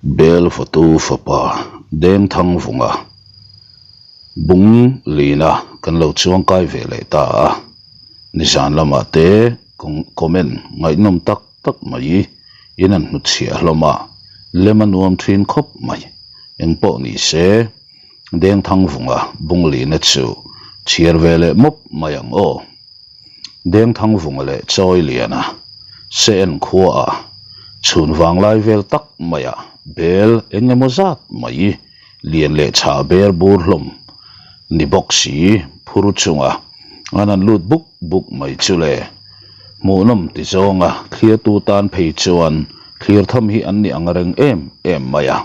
Bel fatu fapa Dengthangvunga bung lina kan lo chuangkai ve leh ta a, nizan lamah te comment ngaihnawm tak tak mai in an hnutchhiah hlawm a, lem a nuam thin khawp mai. Engpawh ni se, Dengthangvunga bung lina chu chhiar ve leh mawp mai ang aw. Dengthangvunga leh Chawiliana se en khuaah chhun vanglai vel tak maiah bel eng emaw zat mai lian leh chhah ber bur hlawm ni bawk si phur chunga an han lut buk buk mai chu le. Hmuhnawm ti zawnga thliartu tan phei chuan thlir tham hi an ni ang reng em em mai a.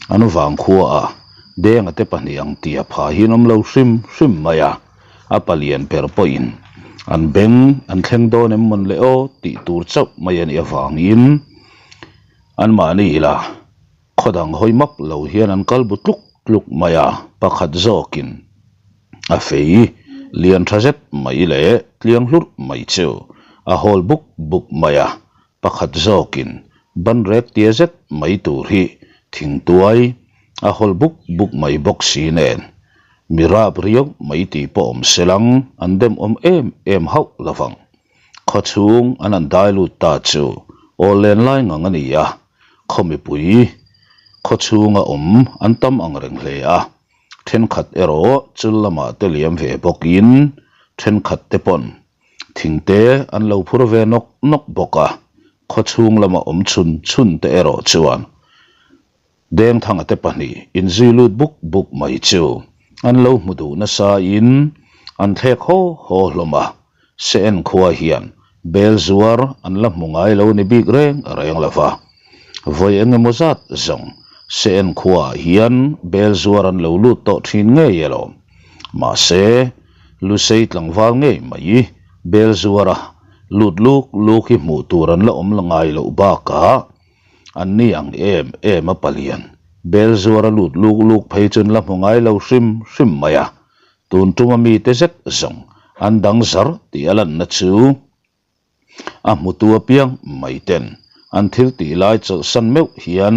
An vangkhuaah Denga te pahnih ang tia pha hi an awm lo hrim hrim mai a. A palian ber pawhin an beng an thleng dawn em mawn le aw tih tur chauh mai a nih avangin anmahni ila khaw dang hawi map lo hian an kal bu tluk tluk mai a, pakhat zawkin a fei lian tha zet mai leh tliang hlurh mai chu a hawl buk buk mai a, pakhat zawkin ban rek tia zet mai tur hi thingtuai a hawl buk buk mai bawk si nen mi rap riau mai tih pawh awm se lang an dem awm em em hauh lo vang. Khaw chhung an han dai lut ta chu aw len lai ngang a ni a, khaw mipui khaw chhunga awm an tam ang reng hle a, thenkhat erawh chul lamah te liam ve bawkin thenkhat te pawn Thingte an lo phur ve nawk nawk bawk a, khaw chhung lama awm chhun chhun te erawh chuan Dengthanga te pahnih inzui lut buk buk mai chu an lo hmu duh nasa in an thlek haw haw hlawm a, se en khua hian bel zuar an la hmu ngai lo ni bik reng reng lo va, vawi eng emaw zat zawng se en khuaah hian bel zuar an lo lut tawh thin ngei alawm. Mahse, Lusei tlangval ngei mai bel zuara lut luk luk hi hmuh tur an la awm la ngai loh bakah an ni ang em em a palian bel zuara lut luk luk phei chu an la hmu ngai lo hrim hrim mai a, tun tuma mite zet zawng an dang zar tih a lanna chu A hmutu apiang mai ten an thil tih lai chawlhsan meuh hian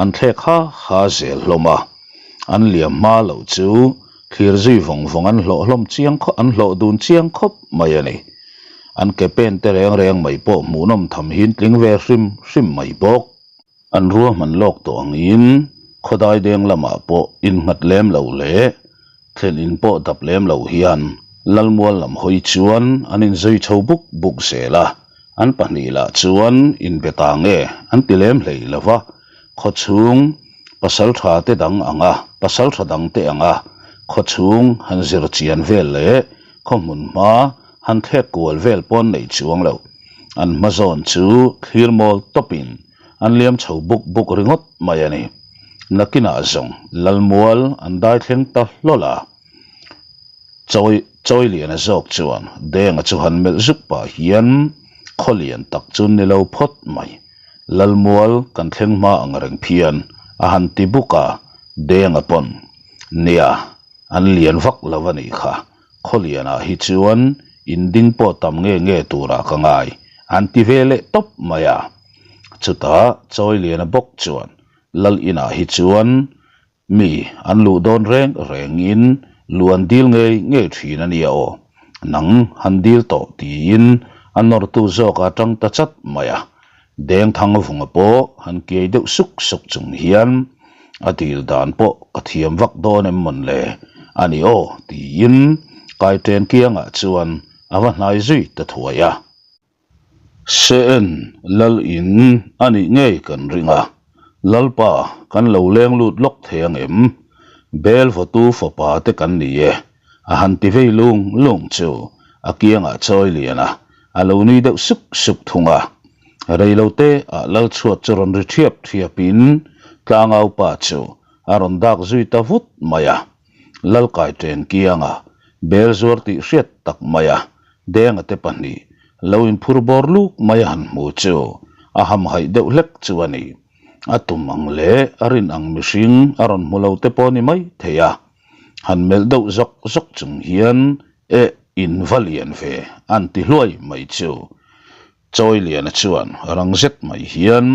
an thlek ha ha zel hlawm a, an liam hma loh chu thlir zui vawng vawng an hlawh hlawm chiang khawp an hlawh dun chiang khawp mai a ni. An ke pen te reng reng mai pawh hmuhnawm tham hin tling ve hrim hrim mai bawk. An ruahman lawk tawh angin khawdai deng lamah pawh innghat lem lo leh thlen in pawh dap lem lo hian Lalmual lam hawi chuan an inzui chho buk buk zel a, an pahnih lah chuan inbe ta nge an ti lem hlei lo va, khawchhung pasaltha te dang anga pasaltha dang te anga khawchhung han zir chian vel leh khawhmun hma han thlek kual vel pawn nei chuang lo. An hma zawn chu thlir mawl tawpin an liam chho buk buk ringawt mai a ni. Nakinah zawng Lalmual an dai thleng ta hlawl a. Chawi Chawiliana zawk chuan Denga chu han melh zuk pah hian khaw lian tak chu ni lo phawt mai. Lalmual kan thleng hma ang reng phian a han ti buk a, Denga pawn, Nia, An lian vak lo a nih kha. Khawlianah hi chuan in ding pawh tam nge nge turah ka ngai, an ti ve leh tawp mai a. Chutah Chawiliana bawk chuan Lal inah hi chuan mi an luh dawn reng rengin luh an dil ngei ngei thin a nia aw, nang han dil tawh tiin a nawrtu zawk a tang ta chat mai a. Dengthang vunga pawh han kiai deuh suk suk chung hian a dil dan pawh ka thiam vak dawn em mawn le a ni aw tiin Kaiṭen kiangah chuan a va hnai zui ta thuai a. Se'n lal in a nih ngei kan ring a, Lalpa kan lo leng lut lawk thei ang em? Bel vawtu fapa te kan ni e, a han ti vei lung lung chu a kiangah chawi lian a, a lo nui deuh suk suk thung a. Reilote ah lal chhuat chu rawn ri thiap thiap in tlangau pa chu a rawn dak zui ta vut mai a. Lal kai chen kianga bel zuar tih hriat tak mai a Denga te pahnih lo inphur bawr luk mai a han hmu chu a hamhaih deuh hlek chu a ni. A tum ang leh a rin ang mihring a rawn hmu lo te pawh ni mai thei a. Han melh deuh zawk zawk chung hian Eh, in va lian ve, an ti hluai mai chu. Chawiliana chuan rang zet mai hian.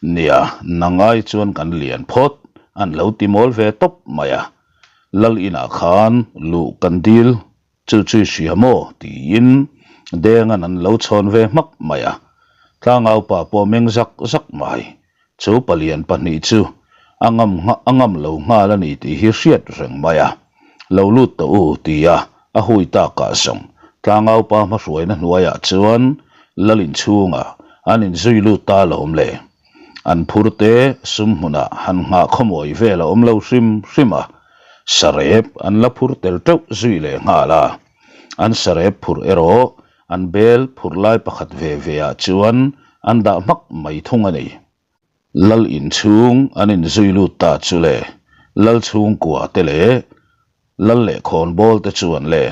Nia, nang ai chuan kan lian phawt, an lo ti mawl ve tawp mai a. Lal inah khan luh kan dil chu chu i hria maw? tiin Denga'n an lo chhawn ve hmak mai a. Tlangaupa pawh meng zak zak mai. Chu palian pahnih chu a ngam a ngam lo nghal a ni tih hi hriat reng mai a. Lo lut tawh u tia a hui takah zawng tlangaupa hmahruaina hnuaiah chuan lal inchhungah an inzui lut ta lawm le. An phurte sum hmunah han nghah khawmawi vel a awm lo hrim hrim a, sarep an la phur tel teuh zui leh nghal a. An sarep phurh erawh an bel phurh lai pakhat ve ve ah chuan an dah hmak mai thung a ni. Lal inchhung an inzui lut ta chu le, Lal chhungkua te leh Lal leh khawnbawl te chuan le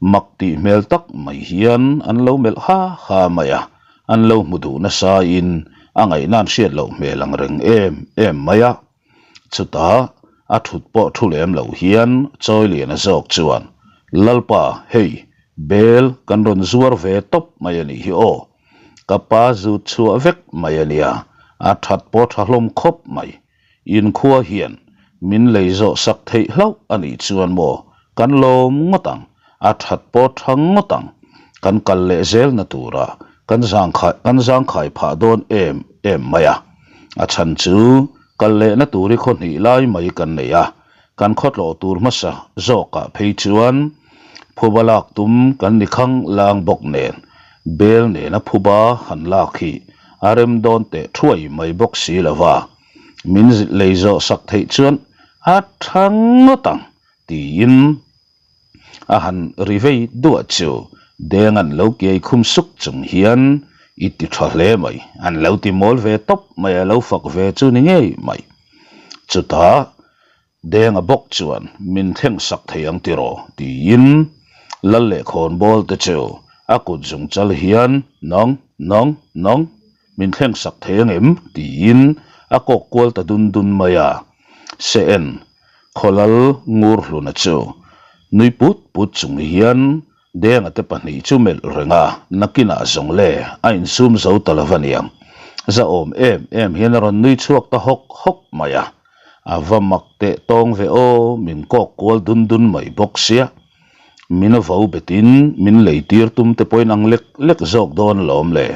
mak tih hmel tak mai hian an lo melh ha ha mai a, an lo hmu duh nasa in a ngaihna an hriat loh hmel ang reng em em mai a. Chutah a thut pawh thu lem lo hian Chawiliana zawk chuan, Lalpa, hei, bel kan rawn zuar ve tawp mai a nih hi aw. Ka pa zut chhuah vek mai a nia, a that pawh tha hlawm khawp mai. Inkhua hian min lei zawh sak theih hlauh a nih chuan maw kan lawm ngawt ang, a that pawh tha ngawt ang. Kan kal leh zelna tura kan zangkhai kan zangkhai phah dawn em em mai a. A chhan chu kal lehna tur i khaw hnih lai mai kan nei a, kan khaw tlawh tur hmasa zawkah phei chuan phuba lak tum kan ni khang lang bawk nen bel nena phuba han lak hi a rem dawn teh thuai mai bawk si lo va, min lei zawh sak theih chuan a tha ngawt ang tiin a han ri vei duah chu deng an lo kiai khum suk chung hian i ti tha hle mai, an lo ti mawl ve tawp mai a lo fak ve chu ni ngei mai. Chutah Denga bawk chuan min thleng sak thei ang tiraw? tiin Lal leh khawnbawl te chu a kut zung chal hian Nang, nang, nang, min thleng sak thei ang em? tiin a kawk kual ta dun dun mai a. Se en, Khawlal ngur hluna chu nui put put chung hian Denga te pahnih chu melh reng a, nakinah zawng le a insum zo ta lo va niang. Zahawm em em hian a rawn nui chhuak ta hawk hawk mai a. A va mak teh tawng ve aw, min kawk kual dun dun mai bawk sia. Min a vo betin min lei tir tum te pawhin ang lek lek zawk dawn alawm le,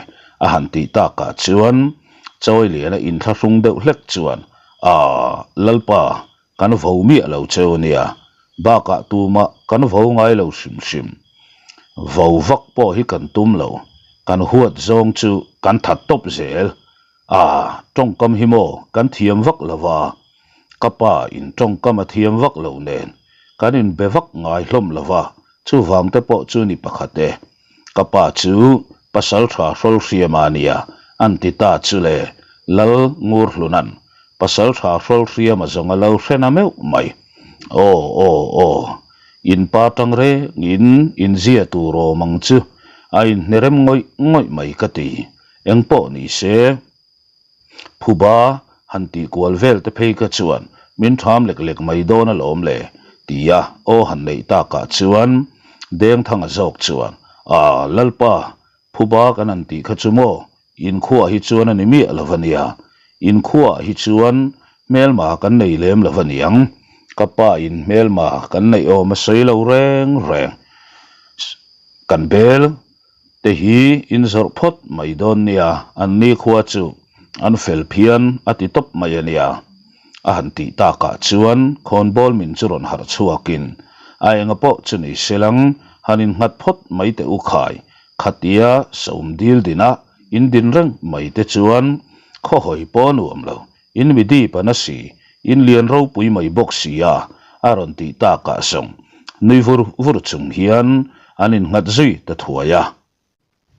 a han tih takah chuan Chawiliana inthlahrung deuh hlek chuan, Aa, Lalpa, Kan vo miah lo cheu nia, bakah tumah kan vo ngai lo hrim hrim. Vo vak pawh hi kan tum lo, kan huat zawng chu kan that tawp zel. Ah, tawngkam hi maw kan thiam vak lo va, ka pa in tawngkam a thiam vak lo nen kan inbe vak ngai hlawm lo va, chuvang te pawh chu ni pakhat e. Ka pa chu pasal tha hrawl hriam a nia, an ti ta chu le, Lal Ngurhluna'n pasal tha hrawl hriam a zawng a lo hre na meuh mai. Aw, aw, aw, in pa tang rengin in zia tur awm ang chu a inhne rem ngawih ngawih mai ka ti, engpawh ni se. Phuba han tih kual vel te phei kha chuan min ṭham lek lek mai dawn alawm le, tia aw han neih takah chuan Dengthanga zawk chuan, Aa, Lalpa, phuba kan han tih kha chu maw, inkhuaah hi chuan a ni miah lo va nia, inkhuaah hi chuan hmelma kan nei lem lo va niang, ka pa in hmelma kan neih awm a sawi lo reng reng, kan bel te hi in zawrh phawt mai dawn nia, an ni khua chu an fel phian a ti tawp mai a nia. A han tih takah chuan khawnbawl min chu rawn harh chhuakin a enga pawh chu ni selang han innghat phawt mai teh u khai, khatia sawm dil dina in din reng mai te chuan khawhawi pawh a nuam lo, in mi dip a na si, in lian ropui mai bawk si a, a rawn tih takah zawng nui vur vur chung hian an innghat zui ta thuai a.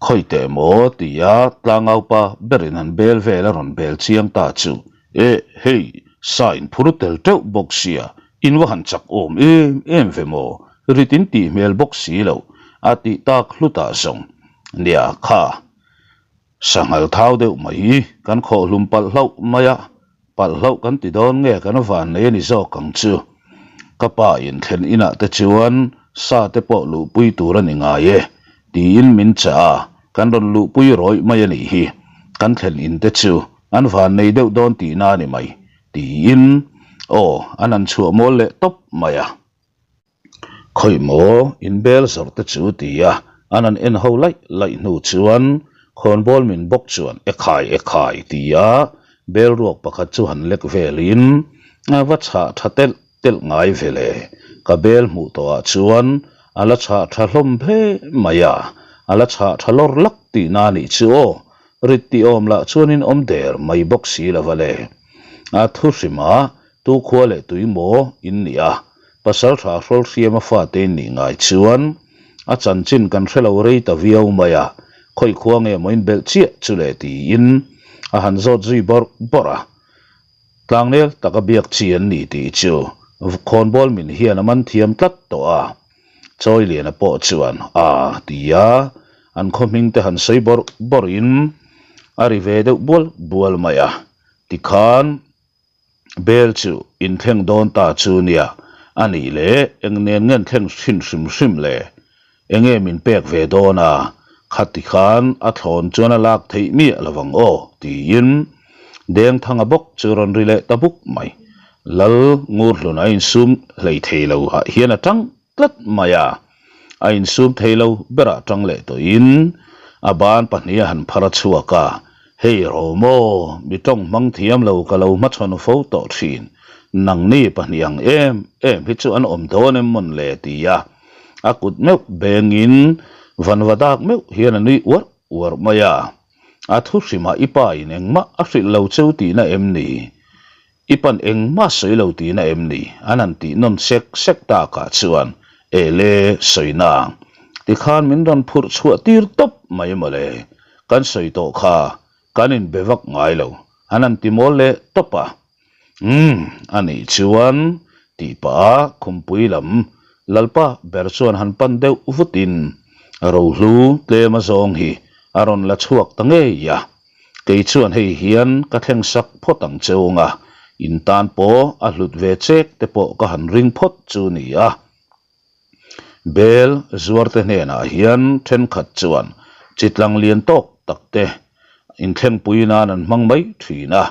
Khawi teh maw? tia tlangaupa berin han bel vel a rawn bel chiang ta chu, Eh, hei, sa in phur tel teuh bawk sia, in va han chak awm em em ve maw? Rit in tih hmel bawk si lo, a tih tak hlutah zawng, Nia, kha, Sanghal thau deuh mai hi kan khawhhlum palh hlauh mai a, palh hlauh kan ti dawn nge kan van nei a ni zawk ang chu. Ka pa in thlen inah te chuan sa te pawh luhpui tur a ni ngai e tiin min chah a, kan rawn luhpui rawih mai a nih hi. Kan thlen in te chu An vannei deuh dawn tihna a ni mai, tiin aw an han chhuah mawl leh tawp mai a. Khawi maw inbel zawrh te chu ti a, an han en ho laih laih hnu chuan khawnbawl min bawk chuan e khai e khai ti a, bel ruak pakhat chu han lek velin a va chhah tha telh telh ngai ve le, ka bel hmuh tawhah chuan a la chhah tha hlawm hle mai a, a la chhah tha lawr lak tihna a nih chu aw, rit tih awm lah chuanin awm der mai bawk si lo va le. A thu hrimah Tu khua leh tui maw in nih a, pasal tha hrawl hriam a fate in nih ngai chuan a chanchin kan hre lo rei ta viau mai a, khawi khua nge maw in belh chiah chu le tiin a han zawt zui bawrh bawrh a. Tlangnel taka biak chi an ni tih chu khawnbawl min hian a man thiam tlat tawh a, Chawiliana pawh chuan a ti a, an khaw hming te han sawi bawrh bawrh in a ri ve deuh bual bual mai a, tikhan Bel chu in thleng dawn ta chu nia, a nih le eng nen ngen thleng hrin hrim hrim le? Enge min pek ve dawn a? Khati khan a thlawn chuan a lak theih miah lo vang aw, tiin Dengthanga bawk chu rawn ri leh ta buk mai. Lal Ngurhlun a insum hlei thei lo ah hian a tang tlat mai a, a insum thei lo berah tang leh tawhin a ban pahniha han phar a chhuak a, Hei Romaw, mi tawng hmang thiam lo ka lo hmachhawn fo tawh thin, nangni pahnih ang em em hi chu an awm dawn em mawn le ti a, a kut meuh bengin vanva dak meuh hian a nui uarh uarh mai a, a thu hrimah i pa in engmah a hrilh lo cheu tihna em ni? I pan engmah sawi lo tihna em ni? An han tih nawn sek sek takah chuan, Ele, sawi nang. Tikhan min rawn phurh chhuah tir tawp mai mawle. Kan sawi tawh kha, kan inbe vak ngai lo. An han ti mawl leh tawp a. Umm, a nih chuan, tih pah a khumpui lam Lalpa ber chuan han pan deuh vutin rohlu tlem azawng hi a rawn la chhuak ta ngei a. Kei chuan hei hian ka thleng sak phawt ang che unga, in tan pawh a hlut ve chek te pawh ka han ring phawt chu ni a. Bel zuarte hnenah hian thenkhat chuan chitlang lian tawk tak te inthlengpui nan an hmang mai thin a,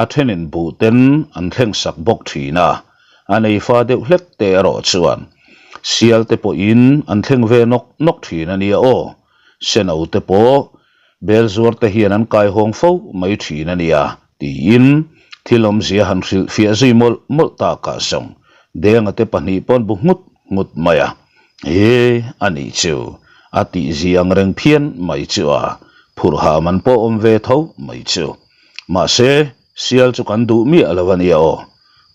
a thenin buh ten an thleng sak bawk thin a, a neifa deuh hlek te erawh chuan sial te pawhin an thleng ve nawk nawk thin a nia aw, seno te pawh Bel zuar te hian an kai hawng fo mai thin a nia, tiin thil awmzia han hrilh fiah zui mawlh mawlh takah zawng Denga te pahnih pawn bu nghut nghut mai a. He, a nih chu, a tihzia ang reng phian mai chu a, phurh hah man pawh awm ve tho mai chu. Mahse, sial chu kan duh miah lo a nia aw.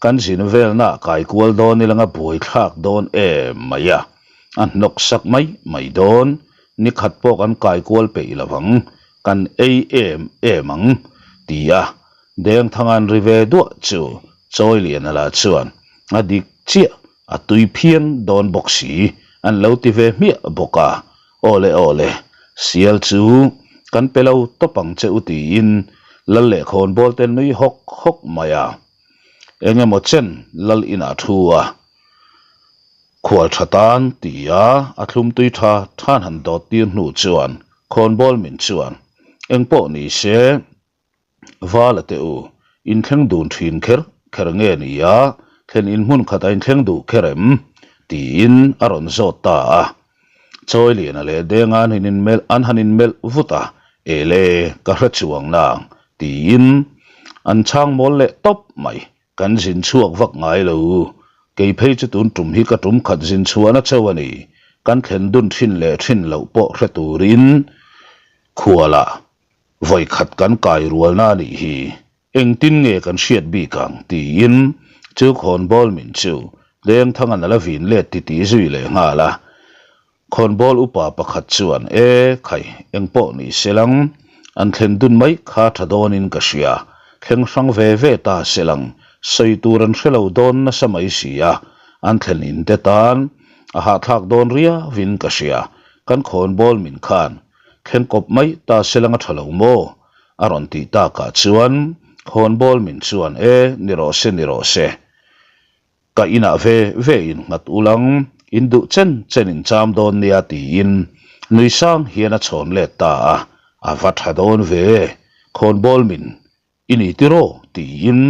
Kan zin velna kai kual dawn ilanga buaithlak dawn em mai a, a hnawk sak mai mai dawn. Ni khat pawh kan kai kual peih lo vang, kan ei em em ang, ti a Dengthanga'n ri ve duah chu Chawiliana lah chuan a dik chiah, a tui phian dawn bawk si, an lo ti ve hmiah bawk a. Awle awle, sial chu kan pe lo tawp ang che u tiin Lal leh khawnbawl te nui hawk hawk mai a. Eng emaw chen Lal inah thu a. Khual tha tan ti a, a thlum tui tha than han dawt tir hnu chuan khawnbawl min chuan eng pawh ni se Vala te u, in thleng dun thin kher kher nge ni a, thlen in hmun khat a in thleng duh kher em? tiin a rawn zawt ta a. Chawiliana leh Denga an han inmelh an han inmelh vut a, Ele, ka hre chuang nang, tiin an chhang mawl leh tawp mai. Kan zin chhuak vak ngai lo. Kei phei chu tun tum hi ka tum khat zin chhuahna chauh a ni. Kan thlen dun thin leh thin loh pawh hre turin khualah vawi khat kan kai rualna a nih hi. Engtin nge kan hriat bik ang? tiin chu khawnbawl min chu Lengthanga'n a la vin let titih zui leh nghal a. Khawnbawl upa pakhat chuan, E, khai, eng pawh ni se lang, an thlen dun mai kha tha dawnin ka hria, thleng hrang ve ve ta se lang, sawi tur an hre lo dawn nasa mai si a, an thlen in te tan a hahthlak dawn riauin ka hria, kan khawnbawl min khan thleng kawp mai ta se lang a tha lo maw? a rawn tih takah chuan khawnbawl min chuan, E, ni rawh se, ni rawh se. Ka inah ve ve in nghat ulang, in duh chen chen in cham dawn nia tiin nui sang hian a chhawn let ta a, a va tha dawn ve, khawnbawl min. I ni tiraw? tiin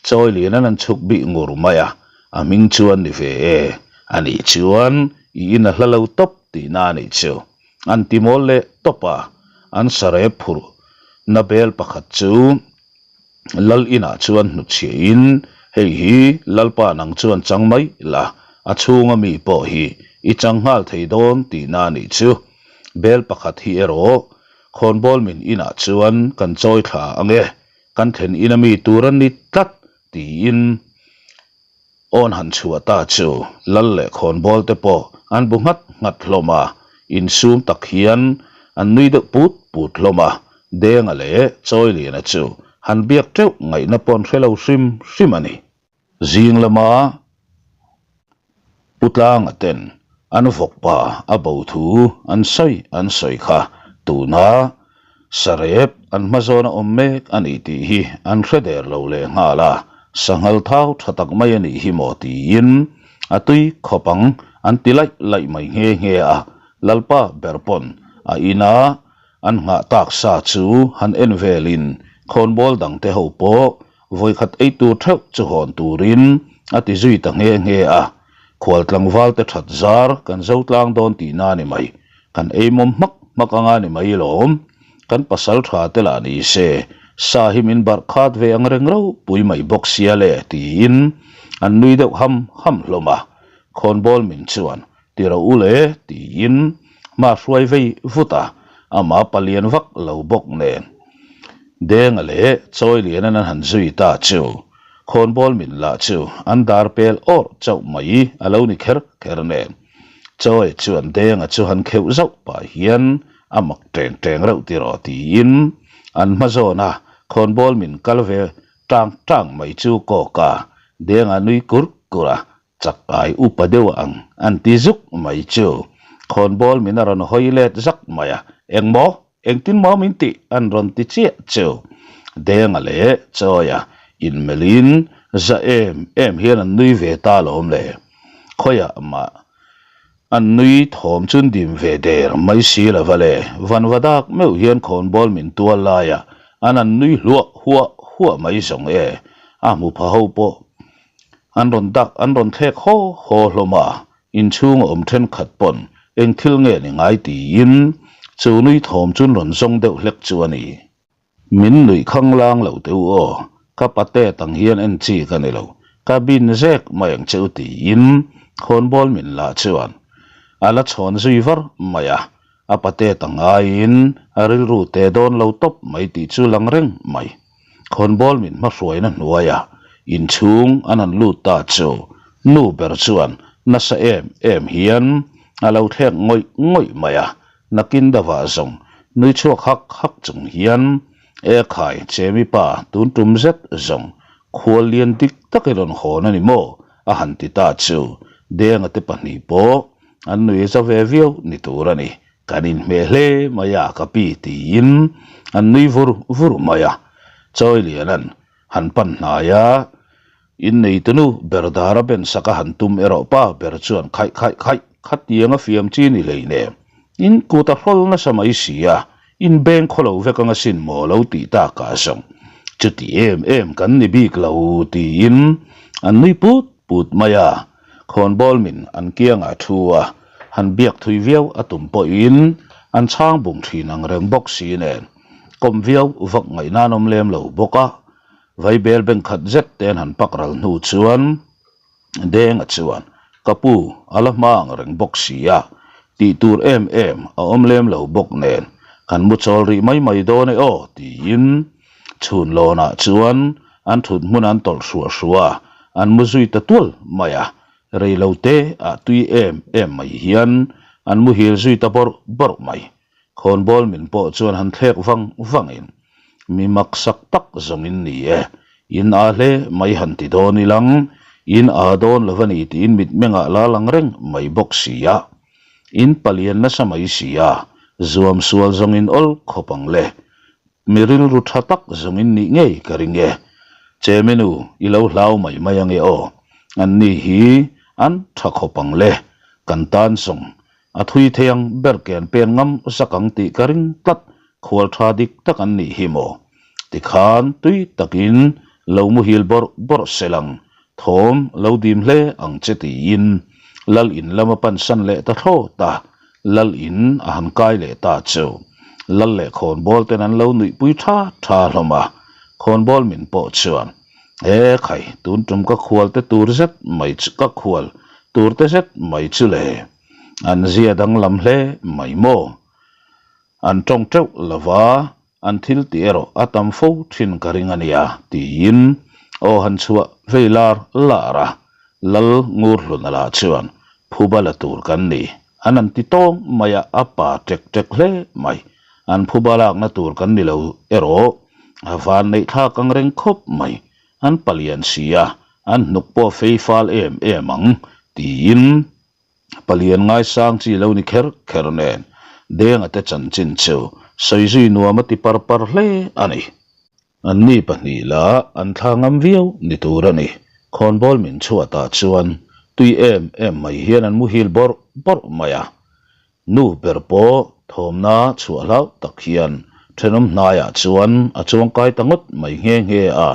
Chawiliana'n an chhuk bih ngur mai a, a hming chu an ni ve e, a nih chuan i in a hla lo tawp tihna a nih chu. An ti mawl leh tawp a, an sarep phurh na bel pakhat chu Lal inah chuan hnutchhiahin, Hei hi Lalpa nang chuan chang mai la, a chhunga mi pawh hi i chang nghal thei dawn tihna a nih chu. Bel pakhat hi erawh Khawnbawl min inah chuan kan chawi thla ang e, kan thlen ina mi tur a ni tlat tiin awn han chhuah ta chu Lal leh Khawnbawl te pawh an bu nghat nghat hlawm a, insum tak hian an nui deuh put put hlawm a, Denga leh Chawiliana chu han biak teuh ngaihna pawh an hre lo hrim hrim a ni. Zing lama Pu Tlanga ten an vawk pa a bo thu an sawi an sawi kha tuna sarep an hma zawn a awm mek a ni tih hi an hre der lo leh nghal a, sanghal thau tha tak mai a nih hi maw tiin a tui khawp ang an ti laih laih mai nghe nghe a, Lalpa ber pawn a ina An nghah tak sa chu han en velin khawnbawl dangte ho pawh vawikhat ei tur theuh chu hawn turin a ti zui ta nghe nghe a. Khual tlangval te that zar kan zo tlang dawn tihna a ni mai. Kan ei mawm hmak hmak anga ni mai lawm. Kan pasal tha te lah ni se, sa hi min barh khat ve ang reng ropui mai bawk sia le tiin an nui deuh ham ham hlawm a. Khawnbawl min chuan Ti rawh u le, tiin hma hruai vei vut a, amah palian vak lo bawk nen. Denga leh Chawilianan an han zui ta chu khawnbawl min lah chu an dar pel awrh chauh mai a lo ni kher kher nen. Chawi chuan Denga chu han kheuh zauh pah hian a mak teng teng reuh ti rawh tiin an hma zawn a khawnbawl min kal ve tang tang mai chu kawk a, Denga nui kur kur a, Chak ai upa deuh ang an ti zuk mai chu khawnbawl min a rawn hawi let zak mai a, Engmaw? Engtin maw min tih? an rawn ti chiah chu. Denga leh Chawia inmelhin za em em hian an nui ve ta alawm le. Khawiah mah an nui thawm chun dim ve der mai si lo va le. Vanva dak meuh hian khawnbawl min tual laiah an an nui hluah huah huah mai zawng e. A hmu pha ho pawh An rawn dak an rawn thlek haw haw hlawm a, inchhung a awm thenkhat pawn eng thil nge ni ngai tiin chu nui thawm chu an rawn zawng deuh hlek chu a ni. Min nuih khang lang lo teh u aw, ka pate tang hian en chi ka ni lo, ka bin zek mai ang che u tiin khawnbawl min lah chuan a la chhawn zui var mai a, a pate tang aiin a rilru te dawn lo tawp mai tih chu lang reng mai. Khawnbawl min hmahruaina hnuaia inchhung an han lut ta chu nu ber chuan nasa em em hian a lo thlek ngawih ngawih mai a, nakin dava zawng nui chhuak hak hak chung hian E khai Chemi pa tun tum zet zawng khual lian dik tak i rawn hawn a ni maw? a han ti ta chu Denga te pahnih pawh an nui za ve viau ni tur a ni. Kan inhmeh hle mai a ka pi tiin an nui vur vur mai a, Chawiliana'n han pan hnai a, inneitu nu ber dara ben sak a han tum erawh pa ber chuan khaih khaih khaih khatiang a fiam chi ni hleinem, in kut a hrawl nasa mai si a, in beng khaw lo vek anga sin maw lo tih takah zawng chuti em em kan ni bik lo tiin an nui put put mai a. Khawnbawl min an kiangah thu a, han biak thui viau a tum pawhin an chhang bung thin ang reng bawk si nen kawm viau vak ngaihna an awm lem lo bawk a. Vaibel beng khat zet te an han pak ral hnu chuan Denga chuan, Ka pu, a la hma ang reng bawk si a, tih tur em em a awm lem lo bawk nen kan mu chawl rih mai mai dawn e aw tiin Chhun lawnah chuan an thut hmun an tawlh hruah hruah a, an mu zui ta tual mai a, rei lo te ah tui em em mai hian an muhil zui ta bawrh bawrh mai. Khawnbawl min pawh chuan han thlek vang vangin, Mi maksak tak zawngin ni e, in aa hle mai han ti dawn ilang, in aa dawn lo va ni tiin mitmengah la lang reng mai bawk si a. In palian nasa mai si a, zuam sual zawngin awl khawp ang le. Mi rilru tha tak zawngin nih ngei ka ring e. Chemenu, i lo hlau mai mai ange aw. An ni hi an tha khawp ang le. Kan tan zawng a thui thei ang ber ke an pen ngam zak ang tih ka ring tlat. Khual tha dik tak an nih hi maw? Tikhan tui takin lo muhil bawrh bawrh sel ang, thawm lo dim hle ang che tiin Lal in lam a pansan leh ta thlawt a, Lal in a han kai leh ta chu. Lal leh khawnbawl ten an lo nuihpui tha tha hlawm a, khawnbawl min pawh chuan, E khai, tun tum ka khual te tur zet mai chu ka khual tur te zet mai chu le, an zia danglam hle mai maw? An tawng teuh lo va, an thil tih erawh a tam fo thin ka ring a nia, tiin aw han chhuah vei lar lar a. Lal Ngurhluna lah chuan, Phuba la tur kan ni, an han ti tawng mai a, a pa ṭek ṭek hle mai. An phuba lakna tur kan ni lo erawh a van neih thlak ang reng khawp mai. An palian si a, an hnuk pawh fei fal em em ang, tiin Palian ngaisang chi lo ni kher kher nen Denga te chanchin chu sawi zui nuam a ti par par hle a ni. Anni pahnih lah an thla ngam viau ni tur a ni. Khawnbawl min chhuatah chuan tui em em mai hian an muhil bawrh bawrh mai a. Nu ber pawh thawmna chhuah hlau tak hian thenawm hnaiah chuan a chuangkai ta ngawt mai nghe nghe a,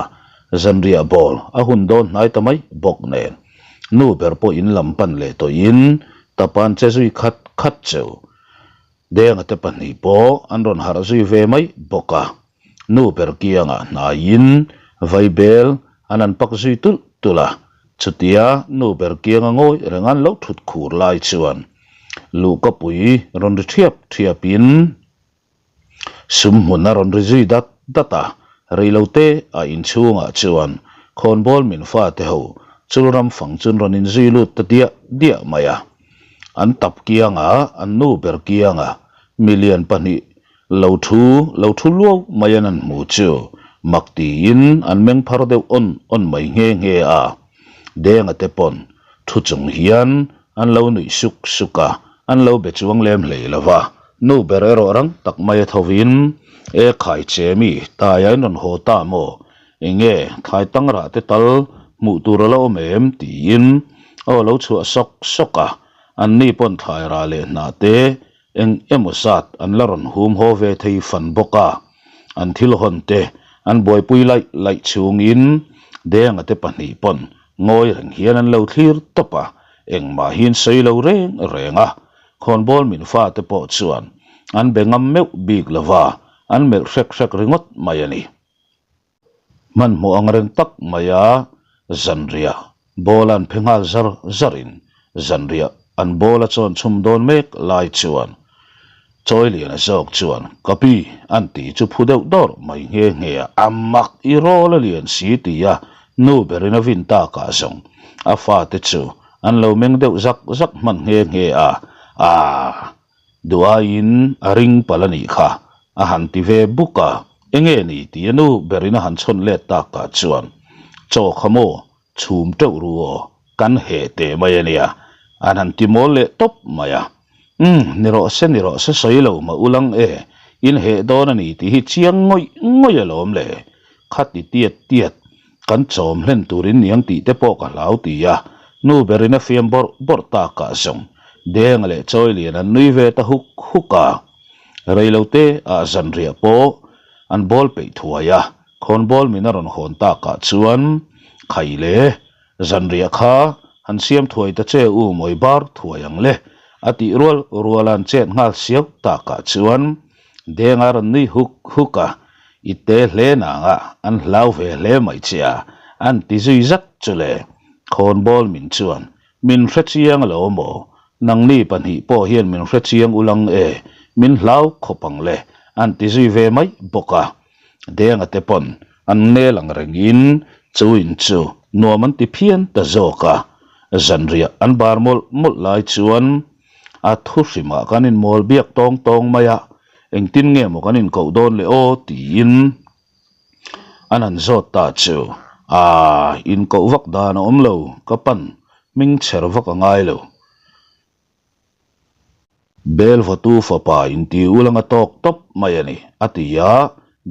zanriah bawl a hun dawn hnai ta mai bawk nen. Nu ber pawh in lam pan leh tawhin tapan che zui khat khat cheu. Denga te pahnih pawh an rawn harh zui ve mai bawk a. Nu ber kiangah hnaiin vaibel an han pak zui tulh tulh a, chutia nu ber kianga ngawi reng an lo thut khur lai chuan luhkapui rawn ri thiap thiapin sum hmun a rawn ri zui dat dat a, reilote a inchhungah chuan khawnbawl min fate ho chulram fang chun rawn inzui lut ta diah diah mai a, an tap kianga an nu ber kianga milian pahnih Lo thu, lo thu luau mai an an hmu chu mak tiin an meng phar deuh awn awn mai nghe nghe a. Denga te pawn thu chung hian an lo nuih suk suk a, an lo be chuang lem hlei lo va. Nu ber erawh rang tak mai a thovin, E khai che mi, taia in rawn haw ta maw? Enge thlai tangrah te tal hmuh tur a la awm em? tiin aw lo chhuah sawk sawk a. Anni pawn thlai rah leh hnah te Eng emaw zat an la rawn hum haw ve thei fan bawk a, an thil hawn te an buaipui laih laih chhungin Denga te pahnih pawn ngawi reng hian an lo thlir tawp a, engmahin sawi lo reng reng a, khawnbawl min fate pawh chuan an be ngam meuh bik lova an melh hrek hrek ringawt mai a ni. Hmanhmawh ang reng tak maia zanriah ball an phe nghal zar zarin zanriah an ball a chawn chhum dawn mek lai chuan Chawiliana zawk chuan ka pi an ti chu phu deuh dawr mai nghe nghe a, a mak i rawl a lian si tia nu berin a vin takah zawng a fate chu an lo meng deuh zak zak hman nghe nghe a, aah. Duhaiin a ring palh a nih kha, a han ti ve buk a, enge ni tih a nu berin a han chhawn let takah chuan, Chaw kha maw, chhum teuh ru aw, kan heh teh mai a nia, an han ti mawl leh tawp mai a. Umm, ni rawh se, ni rawh se sawi lo mah ulang e, in heh dawn a ni tih hi chiang ngawih ngawih alawm le, kha ti tiat tiat Kan chawm hlen turin niang tih te pawh ka hlau ti a, nu berin a fiam bawrh bawrh takah zawng Denga leh Chawilian an nui ve ta huk huk a. Reilote ah zanriah pawh an bawl peih thuai a, khawnbawl min a rawn hawn takah chuan Khai le, zanriah kha han siam thuai ta che u mawi bar thuai ang le a tih rual rual an chet nghal siau takah chuan Denga rawn nui huk huk a, I te hle nanga an hlau ve hle mai che a, an ti zui zat chu le. Khawnbawl min chuan, Min hre chiang alo maw? Nangni pahnih pawh hian min hre chiang ulang e, min hlau khawp ang le, an ti zui ve mai bawk a. Denga te pawn an nel ang rengin chu in chu nuam an ti phian ta zawk a. Zanriah an bar mawlh mawlh lai chuan A thu hrimah kan inmawl biak tawng tawng mai a, engtin nge maw kan inkoh dawn le aw tiin an han zawt ta chu. Aaa, inkoh vak dan a awm lo, ka pan hming chher vak a ngai lo. Bel vawtu fapa inti ulang a tawk tawp mai a ni, a ti a,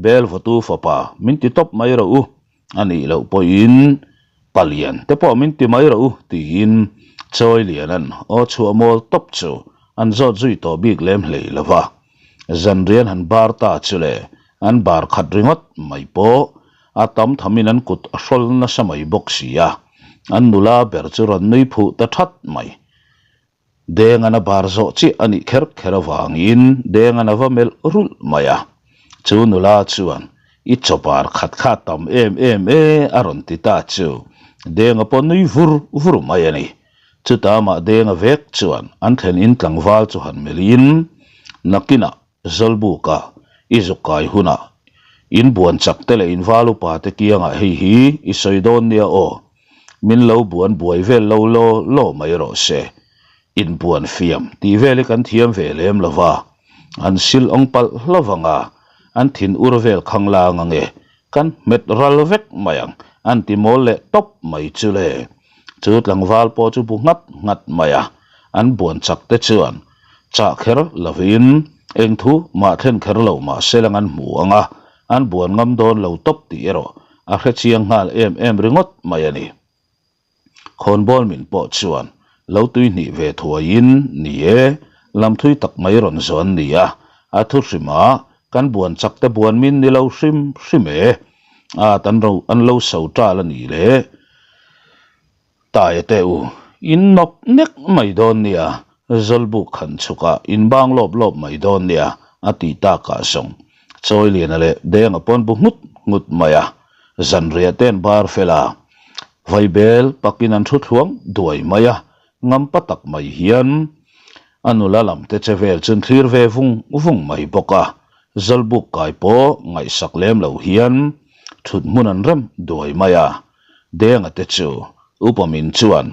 Bel vawtu fapa min ti tawp mai rawh u. A nih loh pawhin palian te pawh min ti mai rawh u tiin Chawiliana'n aw chhuah mawl tawp chu an zawt zui tawh bik lem hlei lo va. Zanrian han bar ta chu le. An bar khat ringawt mai pawh a tam thamin an kut a hrawl nasa mai bawk si a, an nula ber chu rawn nui phuh ta that mai. Dengan a bar zawh chiah a nih kher kher avangin Dengan a va melh rulh mai a. Chu nula chuan, I chaw bar khat kha tam em em e a rawn ti ta chu Denga pawh nui vur vur mai a ni. Chuta mah Denga vek chuan an thlen in tlangval chu han melhin, Nakinah Zawlbuka i zuk kai hunah in buan chak te leh in val upa te kiangah hei hi i sawi dawn nia aw. Min lo buan buai vel lo law law mai rawh se. In buan fiam tih vel hi kan thiam ve lem lo va, an sil awng palh hlauh ang a, an thin ur vel khang lang ang e, kan hmet ral vek mai ang, an ti mawl leh tawp mai chu le. Chu tlangval pawh chu bu nghat nghat mai a, an buan chak te chuan chah kher lovin eng thu mah thlen kher lo mah se lang an hmu ang a, an buan ngam dawn lo tawp tih erawh a hre chiang nghal em em ringawt mai a ni. Khawnbawl min pawh chuan lo tui hnih ve thuaiin ni e, lam thui tak mai rawn zawn ni a, a thu hrim a, kan buan chak te buan min ni lo hrim hrim e, at an ro an lo so tal a ni le. Taia te u, in nawp nek mai dawn nia, Zawlbuk khan chhukah in bang lawp lawp mai dawn nia, a tih takah zawng Chawiliana leh Denga pawn bu nghut nghut mai a, zanriah te an bar fel a, vaibel pakin an thu thluang duai mai a, ngampa tak mai hian a nula lam te che vel chu an thlir ve vung vung mai bawk a, Zawlbuk kai pawh ngaihsak lem lo hian thut hmun an rem duai mai a, Denga te chu upa min chuan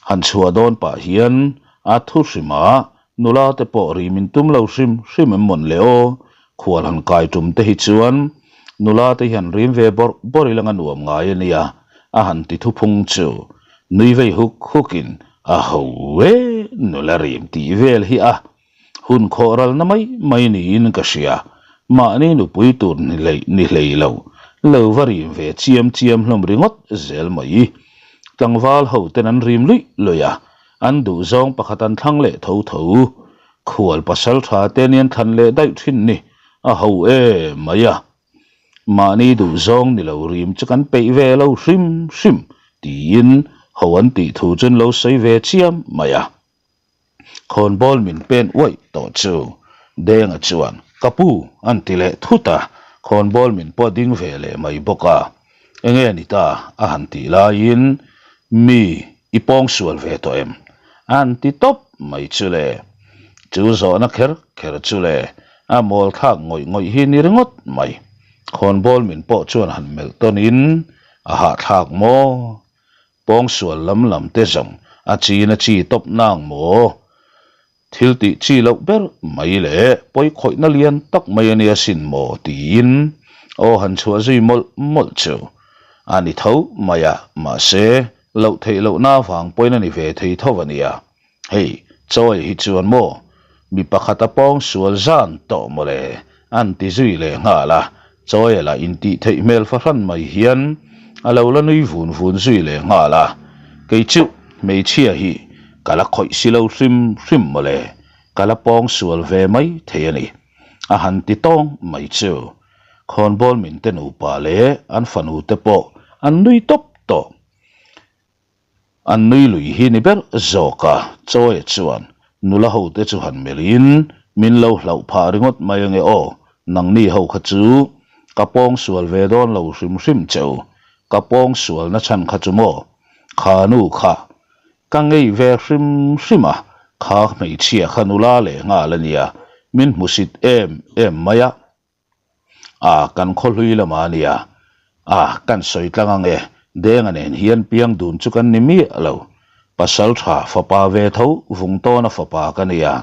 Han chhuah dawn pah hian a thu hrim a, nula te pawh ri min tum lo hrim hrim em mawn le aw, khual han kai tum te hi chuan nula te hian rim ve bawrh bawrh ila nga nuam ngai a nia, a han ti thuphung chu nui vei huk huk in a ho e, nula rim tih vel hi a Hun khawh ralna mai mai niin ka hria. Mahni nupui tur ni hlei ni hlei lo, lo va rim ve chiam chiam hlawm ringawt zel mai. Tlangval ho ten an rim luih luih a, an duhzawng pakhat an thlang leh tho tho. Khual pasal tha te anian thlan leh daih thin ni, a ho e mai a. Mahni duhzawng ni lo rim chu kan peih ve lo hrim hrim tiin ho an tih thu chu an lo sawi ve chiam mai a. Khawnbawl min pen uaih tawh chu Denga chuan, Ka pu, an ti leh thut a, khawnbawl min pawh ding ve leh mai bawk a. Enge ni ta? a han tih laiin, Mi, i pawng sual ve tawh em? An ti tawp mai chu le. Chu zawhna kher kher chu le, a mawl thlak ngawih ngawih hi ni ringawt mai. Khawnbawl min pawh chuan han melh tawnin, A hahthlak maw? Pawngsual lam lam te zawng a chin a chi tawp nang maw? Thil tih chi loh ber mai leh pawi khawihna lian tak mai a nia sin maw tiin aw han chhuah zui mawlh mawlh chu a ni tho mai a, mahse loh theih lohna avang pawhin a ni ve thei tho a nia. Hei, Chawi hi chuan maw mi pakhat a pawng sual zan tawh mawle an ti zui leh nghal a, Chawia lah intih theih hmel fahran mai hian a lo la nui vun vun zui leh nghal a, kei chu hmeichhia hi ka la khawih si lo hrim hrim mawle, ka la pawng sual ve mai thei a ni a han ti tawng mai chu. Khawnbawl minte nupa leh an fanu te pawh an nui tawp tawh. An nui lui hi ni ber zawk a, Chawia chuan nula ho te chu han melhin min lo hlauh phah ringawt mai ange aw, nangni ho kha chu ka pawng sual ve dawn lo hrim hrim che u, ka pawng sual na chhan kha chu maw, kha nu kha ka ngei ve hrim hrim a, kha hmeichhia kha nula leh nghal a nia, min hmusit em em mai a. A, kan khawhlui lamah a nia. A, kan sawi tlang ang e, Denga nen hian piang dun chu kan ni miah lo. Pasal tha fapa ve tho, Vungtawna fapa ka nia.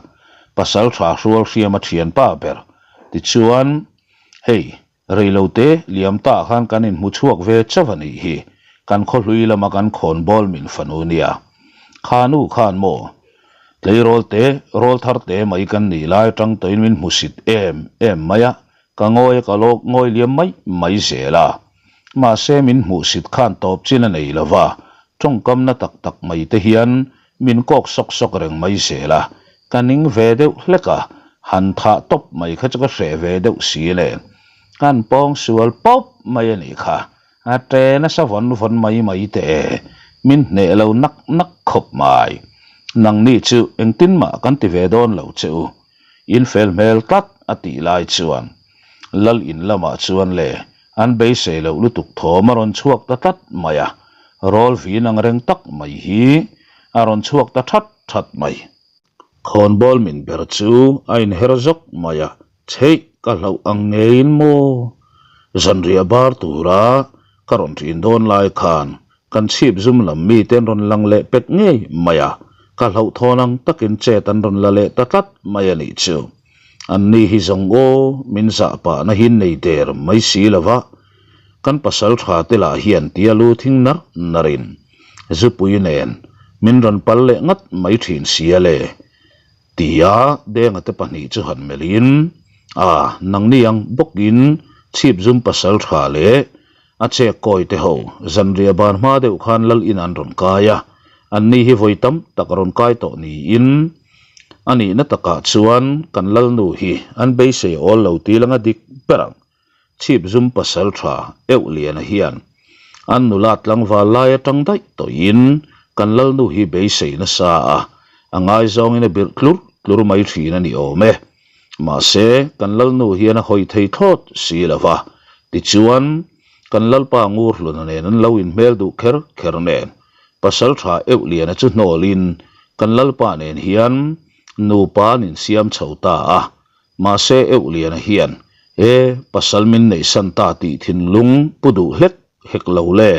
Pasal tha hrual hriama thianpa ber. Tichuan, hei, reilote liam ta khan kan inhmu chhuak ve chauh a nih hi. Kan khawhlui lama kan khawnbawl min fanu nia. Kha nu khan maw? Tleirawl te, rawl thar te mai kan nih lai atang tawhin min hmusit em em mai a, ka ngawi a ka lawk ngawi liam mai mai zel a. Mahse min hmuhsit khan tawp chin a nei lo va, tawngkam na tak tak mai te hian min kawk sawk sawk reng mai zel a, ka ning ve deuh hlek a, han thah tawp mai kha chu ka hreh ve deuh si nen. Kan pawng sual pawp mai a nih kha. A ṭe nasa vawn vawn mai mai teh e. Min hneh lo nak nak khawp mai. Nangni chu engtin mah kan ti ve dawn lo che u. In fel hmel tlat a tih lai chuan Lal in lamah chuan le an beisei loh lutuk thawm a rawn chhuak ta tlat mai a, rawl vin ang reng tak mai hi a rawn chhuak ta that that mai. Khawnbawl min ber chu a inher zawk mai a, Chheih ka hlauh ang ngeiin maw? Zanriah bar tura ka rawn ṭin dawn lai khan kan chhip zum lam mite an rawn lang leh pek ngei mai a, ka hlauhthawn ang takin chet an rawn la leh ta tlat mai a nih chu. Anni hi zawng aw, min zah pahna hi nei der mai si lo va, kan pasal tha te lah hian tia lu thing nar narin zupui nen min rawn pal leh ngat mai thin sia le. Tia Denga te pahnih chu han melhin, A, nangni ang bawkin chhip zum pasal tha leh a chek kawi te ho zanriah ban hma deuh khan lal in an rawn kai a, anni hi vawi tam tak rawn kai tawh niin a nihna takah chuan kan lalnu hi an beisei awl lo tih langa dik ber ang. Chhip zum pasal tha euh liana hian an nula tlangval lai atang daih tawhin kan lalnu hi beisei nasa a, a ngaizawngin a birh tlur tlur mai thin a ni awm e. Mahse, kan lalnu hian a hawi thei thlawt si lo va, tichuan, kan lalpa Ngurhluna nen an lo inhmel duh kher kher nen, pasal tha euh liana chu hnawlin kan lalpa nen hian nupa an insiam chho ta a, Mahse Euhliana hian, E, pasal min neihsan ta tih thinlung pu duh hlek hek lo le.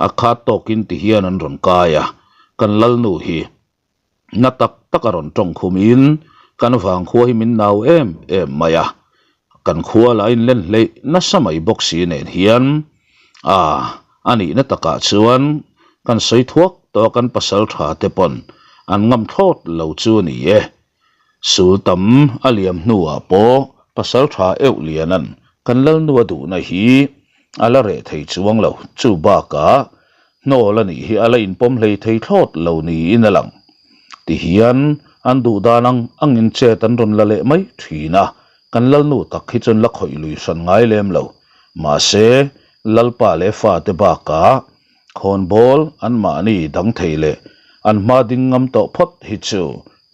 A khat tawkin ti hian an rawn kai a, kan lalnu hi na tak tak a rawn tawng khumin kan vangkhua hi min nau em em mai a, kan khua lah a inlen hleih nasa mai bawk si nen hian a a nihna takah chuan kan sawi thuak tawh a kan pasal tha te pawn an ngam thlawt lo chu a ni e. Sul tam a liam hnuah pawh pasal tha euh lianan kan lalnu a duhna hi a la reh thei chuang lo. Chu bakah hnawl a nih hi a la inpawm hlei thei thlawt lo niin a lang. Tihian an duh dan ang angin chet an rawn la leh mai thin a, kan lalnu tak hi chuan la khawih lui hran ngai lem lo. Mahse, lalpa leh fate bakah Khawnbawl anmahni dang thei leh an hma ding ngam tawh phawt hi chu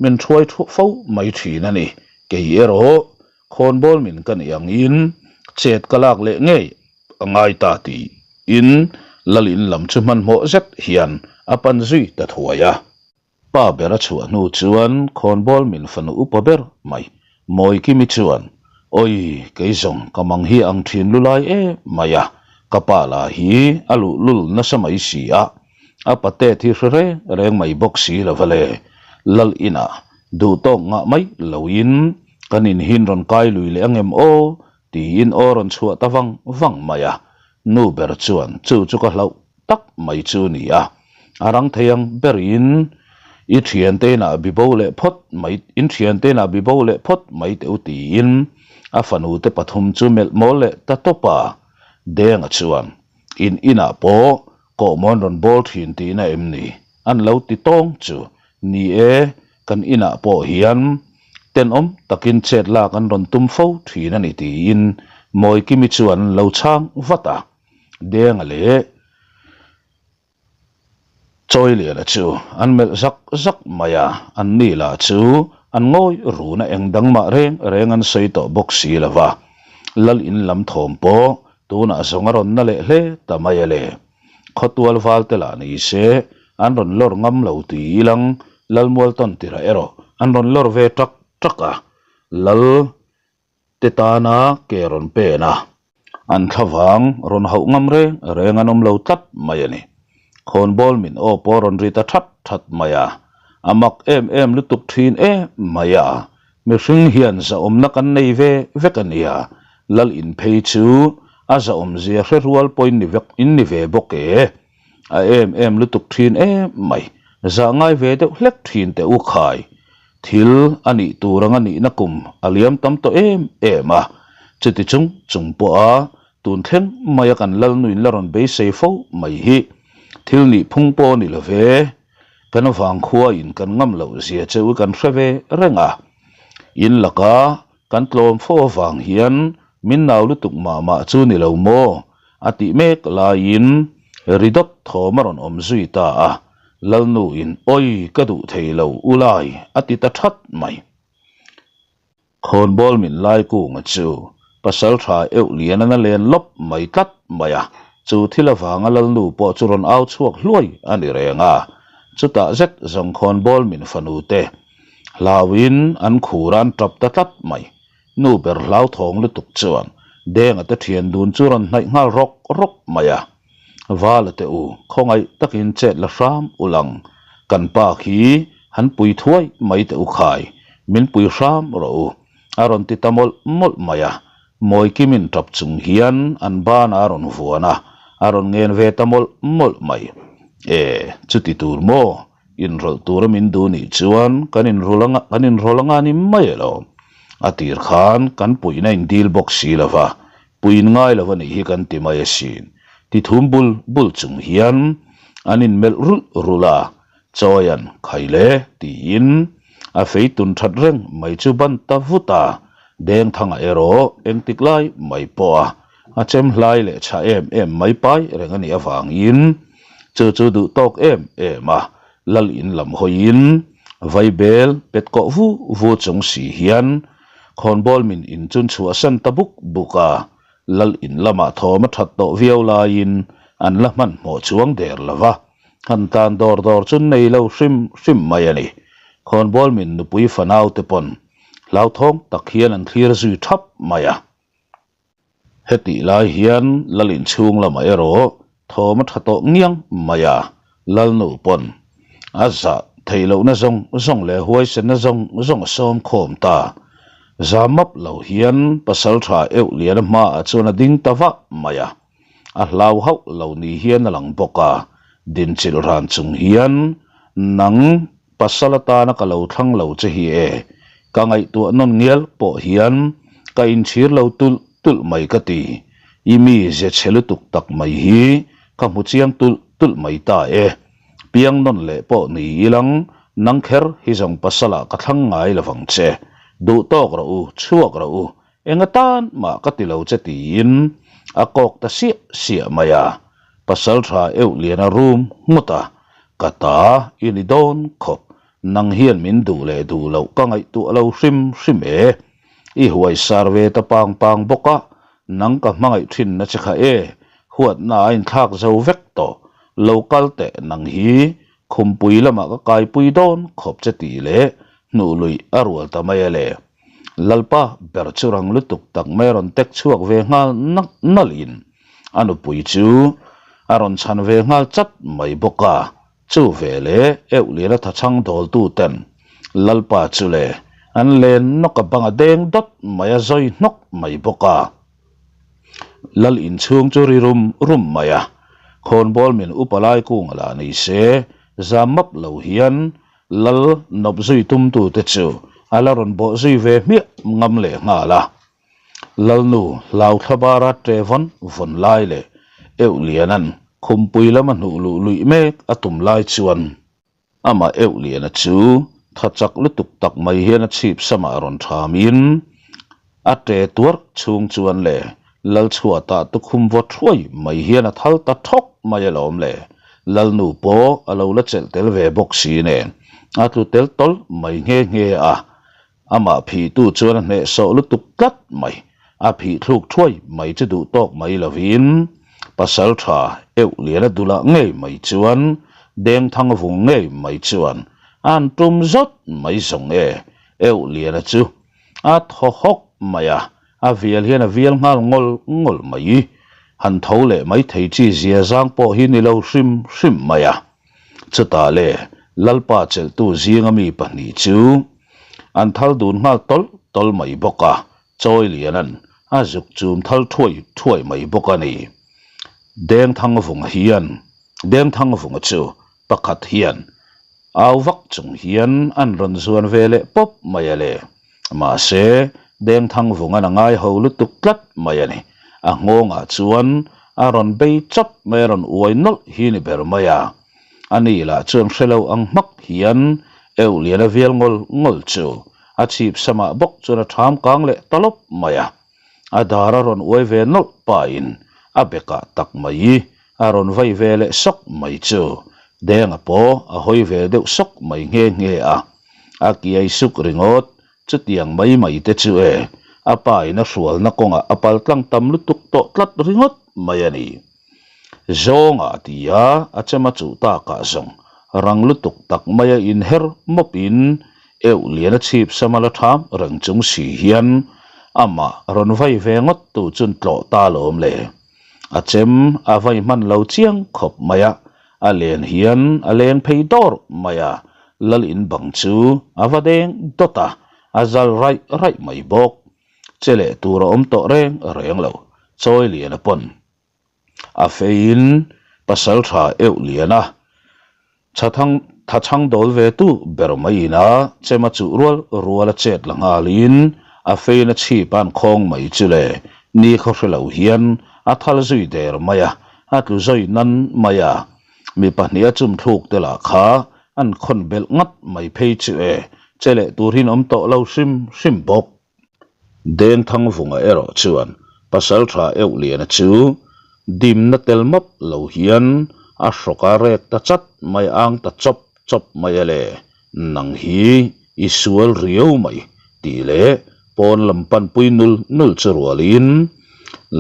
min hruai thuah fo mai thin a ni. Kei erawh khawnbawl min ka nih angin chet ka lak leh ngei a ngai ta tiin Lalin lam chu hmanhmawh zet hian a pan zui ta thuai a. Pa ber a chhuah hnu chuan khawnbawl min fanu upa ber mai Mawikimi chuan, Awi, kei zawng ka mang hi ang thin lu lai em mai a, ka pa lah hi a luhlul nasa mai si a, a pate thi hre reng reng mai bawk si lo va le, lal inah duhtawk ngah mai loin kan inhin rawn kai lui leh angem aw tiin aw rawn chhuah ta vang vang mai a, nu ber chuan chu chu ka hlauh tak mai chu ni a, a rang thei ang berin i thiante inah bibo leh phawt mai in thiante inah bibo leh phawt mai teh u tiin a fanu te pathum chu melh mawl leh ta tawp a, Denga chuan in inah pawh kawhmawn rawn bawl thin tihna em ni an lo ti tawng chu ni e kan inah pawh hian tenawm takin chet lak an rawn tum fo thin a ni tiin Mawikimi chuan lo chhang vat a. Denga leh Chawiliana chu an melh zak zak mai a, an ni lah chu an ngawi run a eng dang mah reng reng an sawi tawh bawk si lo va. Lal in lam thawm pawh tunah zawng a rawn na leh hle ta mai a le. Khawtual val te lah ni se an rawn lawr ngam lo tui ilang Lalmualtawn tirah erawh an rawn lawr ve ṭak ṭak a, Lal te tana ke rawn pen a, an thlavang rawn hauh ngam reng reng an awm lo tlat mai a ni. Khawnbawl min aw pawh rawn ri ta that that mai a, a mak em em lutuk thin em mai a, mihring hian zahawmna kan nei ve vek a nia, lal in phei chu a zahawmzia hre rual pawhin ni vek in ni ve bawk e, a em em lutuk thin em mai, zah ngai ve deuh hlek thin teh u khai. Thil a nih tur anga nihna kum a liam tam tawh em em a, chuti chung chung pawha tun thleng maia kan lalnuin la rawn beisei fo mai hi thil nih phung pawh a ni lo ve. Kan vangkhuain kan ngam loh zia cheu kan hre ve reng a, in laka kan tlawm fo avang hian. Min nau lutuk mah mah chu ni lo maw? A tih mek laiin ri dawt thawm a rawn awm zui ta a, Lalnu in awi ka duh thei lo u lai a ti ta that mai. Khawnbawl min lai kunga chu pasal tha euh lian an a len lawp mai tlat mai a, chu thil avanga Lalnu pawh chu rawn au chhuak hluai a ni reng a, chutah zet zawng khawnbawl min fanu te hlauin an khur a an tap ta tlat mai. Nu ber hlauthawng lutuk chuan Denga te thian dun chu rawn hnaih nghal rawk rawk mai a. Vala te u, khawngaih takin chet la hram u lang, kan pa khi han pui thuai mai teh u khai, min pui hram rawh u, a rawn ti ta mawlh mawlh mai a. Mawikimin tap chung hian an banah a rawn vuan a, a rawn ngen ve ta mawlh mawlh mai. E, chuti tur maw? Inrawlh tura min duh nih chuan kan inrawlh anga kan inrawlh anga ni mai elo. A tir khan kan puihna in dil bawk si lo va, puiin ngai lo a nih hi kan ti mai asin. Ti thum bul bul chung hian an inmelh rulh rulh a, Chawian khai le tiin a fei tun that reng mai chu ban ta vut a, Dengthanga erawh engtik lai mai pawh a a chem hlai leh chhah em em mai pai reng a nih avangin Chu chu duh tawk em em a, lal in lam hawiin vaibel pet kawh vu vu chung si hian khawnbawl min in chun chhuahsan ta buk buk a, lal in lamah thawm a that tawh viau laiin an la hmanhmawh chuang der lo va, han tan dawr dawr chu nei lo hrim hrim mai a ni. Khawnbawl min nupui fanau te pawn hlauthawng tak hian an thlir zui thap mai a. Hetih lai hian Lal inchhung lamah erawh thawm a tha tawh ngiang mai a, Lalnu pawn a zah theih lohna zawng zawng leh huaisenna zawng zawng a sawm khawm ta. Za map lo hian pasaltha euh liana hmaah chuan a ding ta vah mai a, a hlau hauh lo ni hian a lang bawk a, dinchilh ran chung hian nang Pasal atana ka lo thlang lo che hi e, ka ngaihtuah nawn ngial pawh hian ka inchhir lo tulh tulh mai ka ti. I mi ze chhe lutuk tak mai hi ka hmu chiang tulh tulh mai ta e. Piang nawn leh pawh ni ilang nang kher hi zawng pasalah ka thlang ngai lovang che. Duh tawk rawh u, chhuak rawh u, Enga tan mah ka ti lo che tiin a kawk ta siah siah mai a, pasal tha euh lian a rum nghut a, ka ta i ni dawn khawp, nang hian min duh leh duh loh ka ngaihtuah lo hrim hrim e, i huai sar ve ta pang pang bawk a, nang ka hmangaih thin na che kha e, huatna a inthlak zo vek tawh, lo kal teh nang hi khumpui lamah ka kaipui dawn khawp che tih leh hnuh luih a rual ta mai a le. Lalpa ber chu rang lutuk tak mai a rawn tek chhuak ve nghal nak nalhin a nupui chu a rawn chhan ve nghal chat mai bawk a, chu ve leh Euhliana thachhang dawltu ten Lalpa chu le an len nawk a bang a deng dawt mai a zawi hnawk mai bawk a. Lal inchhung chu ri rum rum mai a, khawnbawl min upa lai kung a la ni se zam map lo hian Lal nawp zui tumtute chu a la rawn bawh zui ve hmiah ngam leh nghal a. Lalnu Hlauthla bara ṭe vawn vawn lai leh Euh Liana'n khumpui lama hnuh luh luih mek a tum lai chuan amah Euh Liana chu tha chak lutuk tak mai hian a chhip samah rawn ṭhamin A ṭe tuarh chhung chuan le Lalchhuatah tukhum vaw thuai mai hian a thal ta thawk mai alawm le. Lalnu pawh a lo la chelh tel ve bawk si nen a tlu tel tawlh mai nghe nghe a. Amah phihtu chuan a hnehsawh lutuk tlat mai. A phih thluk thuai mai chu duh tawk mai lovin pasal tha euh lian a dulah ngei mai chuan Dengthang vung ngei mai chuan a han tum zawt mai zawng e euh liana chu. A thaw hawk mai a, a vial hian a vial nghal ngawl ngawl mai. Han tho leh mai thei chi zia zang pawh hi ni lo hrim hrim mai a. Chutah le Lalpa chelhtu zinga mi pahnih chu an thal dun nghal tawlh tawlh mai bawk a, Chawi Liana'n a zuk chum thal thuai thuai mai bawk a ni. Dengthangvunga hian Dengthangvunga chu pakhat hian au vak chung hian an rawn zuan ve leh pawp mai a le. Mahse, Dengthangvunga'n a ngai ho lutuk tlat mai a ni. A nghawngah chuan a rawn bei chawp mai a rawn uai nawlh hi ni ber mai a. Ani lah chuan hre lo ang hmak hian Euhliana vial ngawl ngawl chu a chhip samah bawk chuan a ṭham kang leh ta lawp mai a. A dar a rawn uai ve nawlh pahin a bekah tak mai a rawn vai ve leh sawk mai chu Denga pawh a hawi ve deuh sawk mai nghe nghe a. A kiai suk ringawt chutiang mai mai te chu e a pa in a hrualna kawngah a pal tlang tam lutuk tawh tlat ringawt mai a ni. Zawnga a ti a, a chema chuh takah zawng rang lutuk tak maia inher mawpin euh lian a chhip sama la tham reng chung si hian amah rawn vai ve ngawt tu chun tlawh ta lawm le. A chem a vai hman lo chiang khawp mai a, a len hian a leng phei dawr mai a, lal in bang chu a va deng dawt a, a zal raih raih mai bawk. Che leh tur a awm tawh reng reng lo, chawi lian a pawn. A feiin pasal tha euh lian a, Thathang thachhang dawl ve tu ber mai ina chema chuh rual rual a chet la nghalin a fein a chhip an khawng mai chu le ni khaw hre lo hian a thal zui der mai a, a tlu zawi nan mai a. Mi pahnih a chum thluk te lah kha an khawn belh ngat mai phei chu e, che leh tur hin awm tawh lo hrim hrim bawk. Dengthangvunga erawh chuan Pasaltha Euhliana chu dimna tel map lo hian a hrawk a rek ta chat mai ang ta chawp chawp mai a le, nang hi i sual riau mai tih leh pawn lam panpui nul nul chu rualin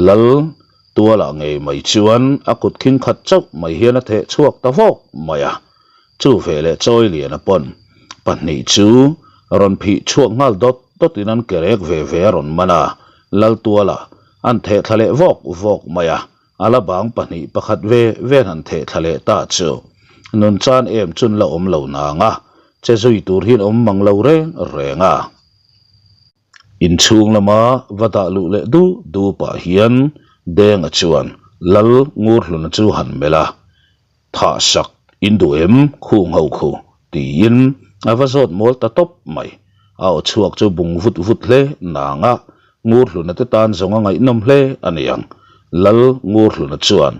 Lal Tualah ngei mai chuan a kut khing khat chauh mai hian a theh chhuak ta vawk mai a. Chu veleh Chawiliana pawn pahnih chu rawn phih chhuak nghal dawt dawtin an ke rek ve ve a rawn man a, Laltuala an theh thla leh vawk vawk mai a, a la bang pahnih pakhat ve ve an han theh thla leh ta chu nun chan em chun la awm lo nang a, che zui tur hian awm mang lo reng reng a. Inchhung lama va dah luh leh du du pah hian Denga chuan Lal Ngurhluna chu han melh a, Thah sak in duh em khung ho khu? tiin a va zawt mawl ta tawp mai. A aw chhuak chu bung vut vut hle nang a, Ngurhluna te tan zawng a ngaihnawm hle a ni ang. Lal Ngurhluna chuan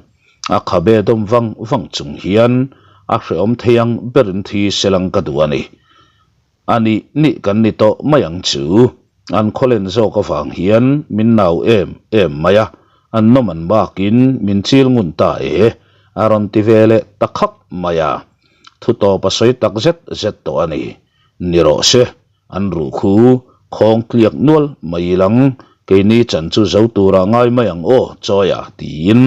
a khabe dawm vang vang chung hian a hrehawm thei ang berin thi selang ka duh a ni. A nih nih kan ni tawh mai ang chu. An khawlen zawk avang hian min nau em em mai a, an nawm an bakin min chil ngun ta e, a rawn ti ve leh ta khap mai a. Thu tawp a sawi tak zet zet tawh a ni. Ni rawh se, an ruh khu khawng tliak nual mai ilang, keini chan chu zo turah ngai mai ang aw, Chawia, tiin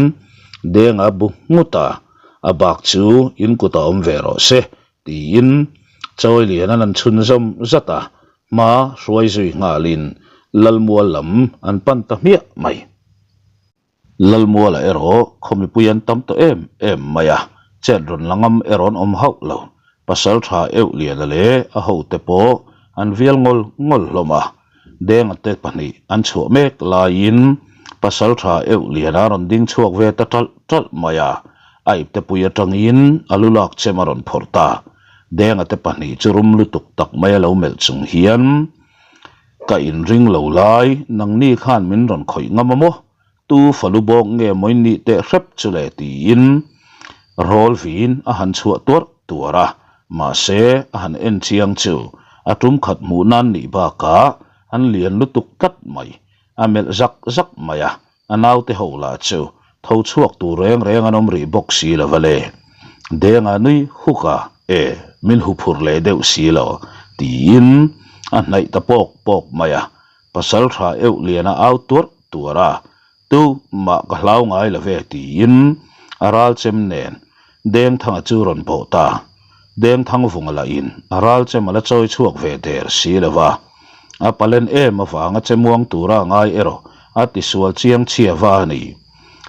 Denga bu nghut a, a bak chu in kutah awm ve rawh se, Tiin Chawilian an chhunzawm zat a, hma hruai zui nghalin Lalmual lam an pan ta hmiah mai. Lalmuala erawh khaw mipui an tam tawh em em mai a, chet rawn la ngam erawh an awm hauh lo. Pasaltha Euhliana leh a hote pawh an vial ngawl ngawl hlawm a, Denga te pahnih an chhuah mek laiin Pasaltha Euhliana rawn ding chhuak ve ta ṭalh ṭalh mai a, a iptepui atangin a lu lak chem a rawn phawrh ta. Denga te pahnih chu rum lutuk tak mai a lo melh chung hian, Ka inring lo lai, nangni khan min rawn khawih ngam a maw? Tu falu bawk nge mawi nih teh hrep chu le tiin rawl vin a han chhuah tuarh tuarh a, mahse a han en chiang chu a tum khat hmuh nan nih bakah an lian lutuk tlat mai, a melh zak zak mai a, a naute ho lah chu tho chhuak tur reng reng an awm rih bawk si lo va le. Denga nui huk a, e min huphurh leh deuh si lo tiin a hnaih ta pawk pawk mai a, Pasal tha euh lian a au tuarh tuarh a, Tu mah ka hlau ngai lo ve tiin a ral chem nen Dengthanga chu rawn bawh ta. Dengthang vunga lahin a ral chem a la chawi chhuak ve der si lo va, a palen em avanga che muang tura a ngai erawh a tisual chiang chhia va a ni.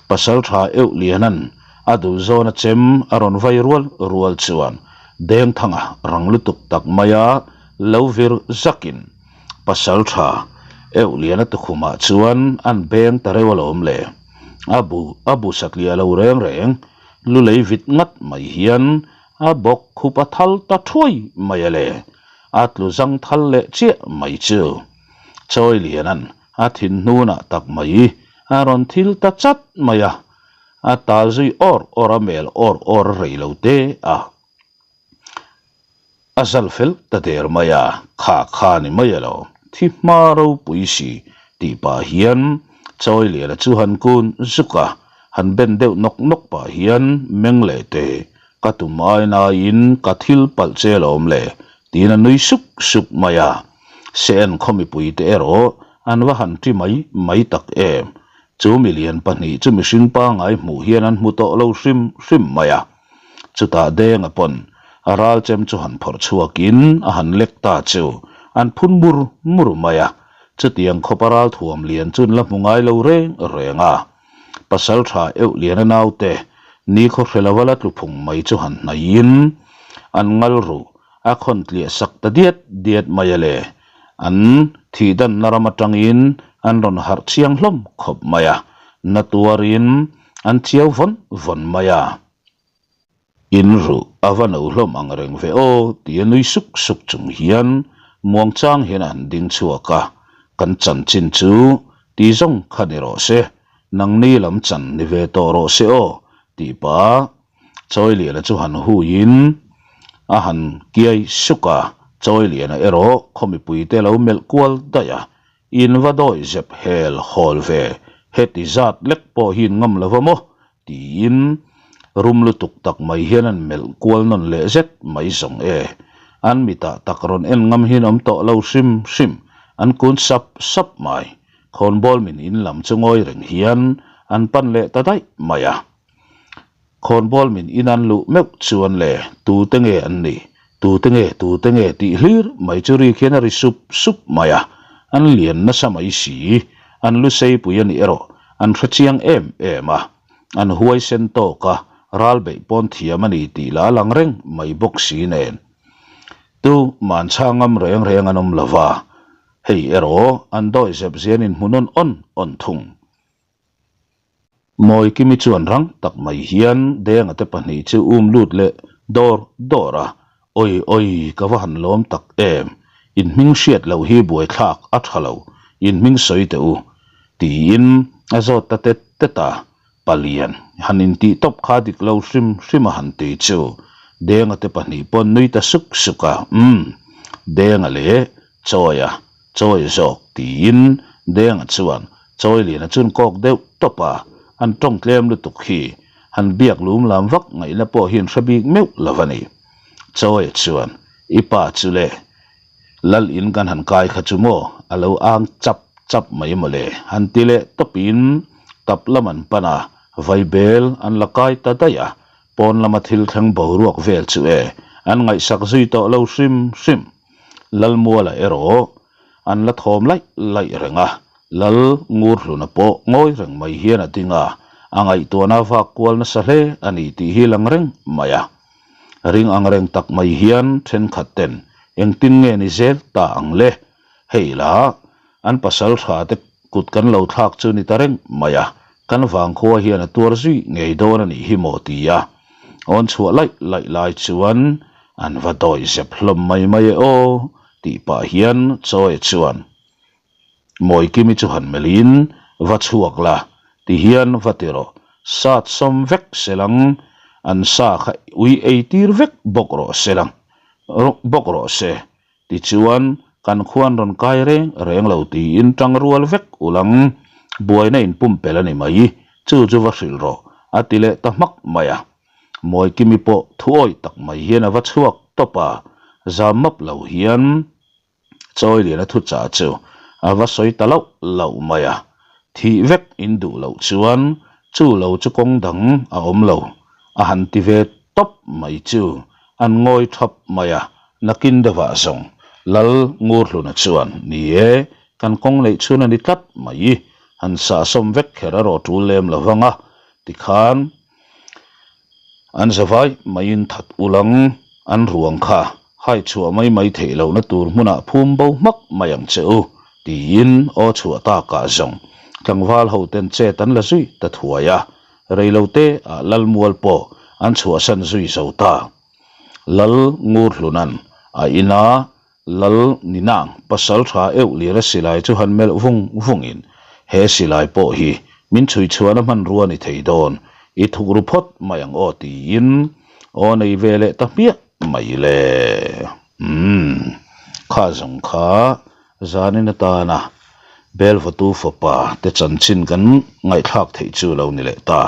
Pasal tha euh lianan a dul zawna chem a rawn vai rual rual chuan Dengthanga rang lutuk tak maia lo vir zakin, Pasal tha Euhliana tukhumah chuan an beng ta reuh alawm le. A bu a bu satliah lo reng reng, lu lei vit ngat mai hian a bawk khup a thal ta thuai mai a le. A tlu zang thal leh chiah mai chu. Chawiliana'n a thin hnunah tak mai a rawn thil ta chat mai a, a tal zui awr awr a mel awr awr a rei lo te a. A zal fel ta der mai a, kha kha ni mai alo, thi hma ropui si tih pah hian Chawiliana chu han kun zuk a, han ben deuh nawk nawk pah hian meng leh te, ka tum ai naiin ka thil palh che alawm le, tiin a nui suk suk mai a. Se en khaw mipuite erawh an va han ṭi mai mai tak em. Chu milian pahnih chu mihring pangngai hmuh hian an hmu tawh lo hrim hrim mai a. Chutah Denga pawn a ral chem chu han phawrh chhuakin a han lek ta chu an phun mur mur mai a. Chutiang khawpa ral thuam lian chu an la hmu ngai lo reng reng a. Pasal tha euh liana naute nikhaw hre lova la tlu phung mai chu han hnaihin an ngal ruh a khawn tliah sak ta diat diat mai a le. An thihdanna ram atangin an rawn harh chiang hlawm khawp mai a, na tuarin an chiau vawn vawn mai a. In ruh a va no hlawm ang reng ve aw tia nui suk suk chung hian muangchang hian a han ding chhuak a, kan chanchin chu ti zawng kha ni rawh se, nangni lam chan ni ve tawh rawh se aw tih pah Chawiliana chu han huiin a han kiai suk a, Chawiliana erawh khaw mipuite lo melh kual daih a, In va dawi zep hel hawl ve, heti zat lek pawh hi in ngam lo va maw? tiin rum lutuk tak mai hian an melh kual nawn leh zet mai zawng e. An mitah tak rawn en ngam hian awm tawh lo hrim hrim, an kun sap sap mai. Khawnbawl min in lam chu ngawi reng hian an pan leh ta daih mai a. Khawnbawl min in an luh meuh chuan le tute nge an nih, tute nge tute nge tih hlir mai chu rik hian a ri sup sup mai a, an lian nasa mai si, an lu seipui a nih erawh an hre chiang em em a, an huaisen tawk a, ral beih pawn thiam a ni tih lah a lang reng mai bawk si nen. Tu man chhang ngam reng reng an awm lo va, hei erawh an dawi zep zian in hmu nawn awn awn thung. Mawikimi chuan rang tak mai hian Denga te pahnih chu um lut leh dawr dawr a, Awi awi ka va han lawm tak em, in hming hriat loh hi buaithlak a tha lo, in hming sawi teh u, tiin a zawt ta tet tet a, Palian han intih tawp kha dik lo hrim hrim a han ti chu Denga te pahnih paw'n nui ta suk suk a, Umm, Denga leh Chawia Chawi zawk tiin Denga chuan Chawiliana chuan kawk deuh tawp a, an tawng tlem lutuk hi han biak lum lam vak ngaihna pawh hi an hre bik meuh lo a ni. Chawia chuan, I pa chu le, Lal in kan han kai kha chu maw a lo ang chap chap mai maw le han ti leh tawpin tap lam an pan a, vaibel an la kai ta daih a, pawn lama thil thleng boruak vel chu e an ngaihsak zui tawh lo hrim hrim. Lalmuala erawh an la thawm laih laih reng a, Lal Ngurhluna pawh ngawi reng mai hian a ding a, a ngaihtuahna vak kual nasa hle a ni tih hi lang reng mai a. Ring ang reng tak mai hian thenkhat ten engtin nge ni zel ta ang le? Hei lah an pasal tha te kut kan lo thlak chu ni ta reng mai a, kan vangkhua hian a tuar zui ngei dawn a nih hi maw ti a awn chhuah laih laih lai chuan an va dawi zep hlawm mai mai e aw tih pah hian Chawia chuan Mawikimi chu han melhin va chhuak la ti hian va ti rawh, sat sawm vek selang an sa kha ui ei tir vek bawk rawh selang bawk rawh se. Tichuan, kan khuan rawn kai reng reng lo tiin tang rual vek ulang buaina inpumpelh a ni mai, chu chu va hrilh rawh, a ti leh ta hmak mai a. Mawikimi pawh thuawih tak mai hian a va chhuak tawp a, zam map lo hian Chawiliana thuchah chu a va sawi ta loh loh mai a, thih vek in duh loh chuan chu lo chu kawng dang a awm lo, a han ti ve tawp mai chu an ngawi thap mai a, nakin deuhah zawng Lal Ngurhluna chuan ni e, kan kawng neih chhun a ni tlat mai, han sahsawm vek kher a rawh tul lem lo vang a, tikhan An zavai maiin that ulang an ruang kha hai chhuah mai mai theih lohna tur hmunah phum bo hmak mai ang che u, tiin aw chhuah takah zawng tlangval hoten chet an la zui ta thuai a, reilote ah Lalmual pawh an chhuahsan zui zo ta. Lal Ngurhlunan a ina Lal Ninang pasal tha euh lira silai chu han melh vung vungin, He silai pawh hi min chhui chhuahna hmanrua ni thei dawn, i thuk ru phawt mai ang aw tiin aw nei ve leh ta hmiah mai le. Umm, kha zawng kha zanin atana. Belvatu fapa te chanchin kan ngaihthlak theih chu lo ni leh ta.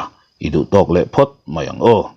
I duh tawk leh phawt mai ang aw.